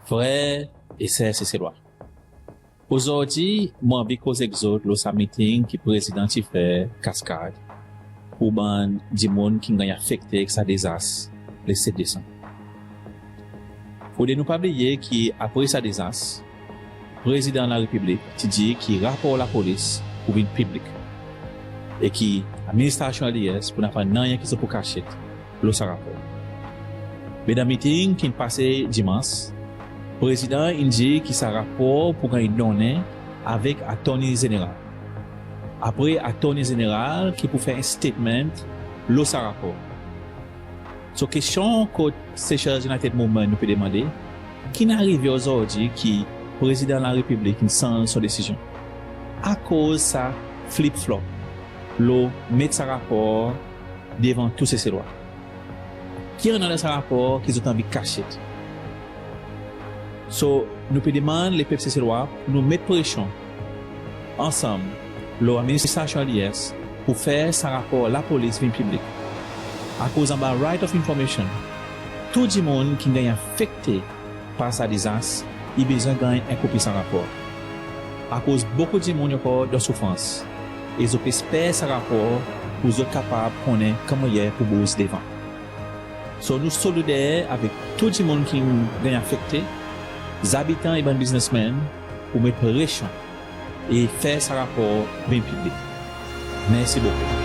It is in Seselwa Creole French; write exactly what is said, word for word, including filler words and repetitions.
Frer e ser Seselwa, ozordi mon anvi koz ek zot lo sa miting ki Prezidan ti fer Cascade pour bann dimoun ki'n ganny afekte ek sa dezas le set Desanm. Fodre nou pa bliye ki apre sa dezas, Prezidan Larepiblik ti dir ki rapor lapolis pou vin piblik e ki administrasyon L D S pou napa nanryen ki zot pou kasyet lo sa rapor. Me dan miting ki'n pase Dimans, Prezidan in dir ki sa rapor pou ganny donnen avek Attorney Zeneral. Apre Attorney Zeneral ki pou fer en statement lo sa rapor. So kestyon kot Seychelles United Movement nou pe demande, ki'n arive ozordi ki Prezidan Larepiblik in sanz son desizyon? Akoz sa flip-flop lo met sa rapor devan tou Seselwa? Ki annan dan sa rapor ki zot anvi kasyet? So nou pe demann lepep Seselwa pou nou met presyon ansanm lo administrasyon L D S pou fer sa rapor lapolis vin piblik. Akoz anba right of information, tou dimoun ki'n ganny afekte par sa dezas i bezwen ganny en kopi sa rapor. Akoz bokou dimoun i ankor dan soufrans e zot pe esper sa rapor pour zot kapab konnen ki mannyer pou bouz devan. So nou solider avek tou dimoun ki'n ganny afekte, zabitan e bann biznesmenn pou met presyon e fer sa rapor vin piblik. Mersi bokou.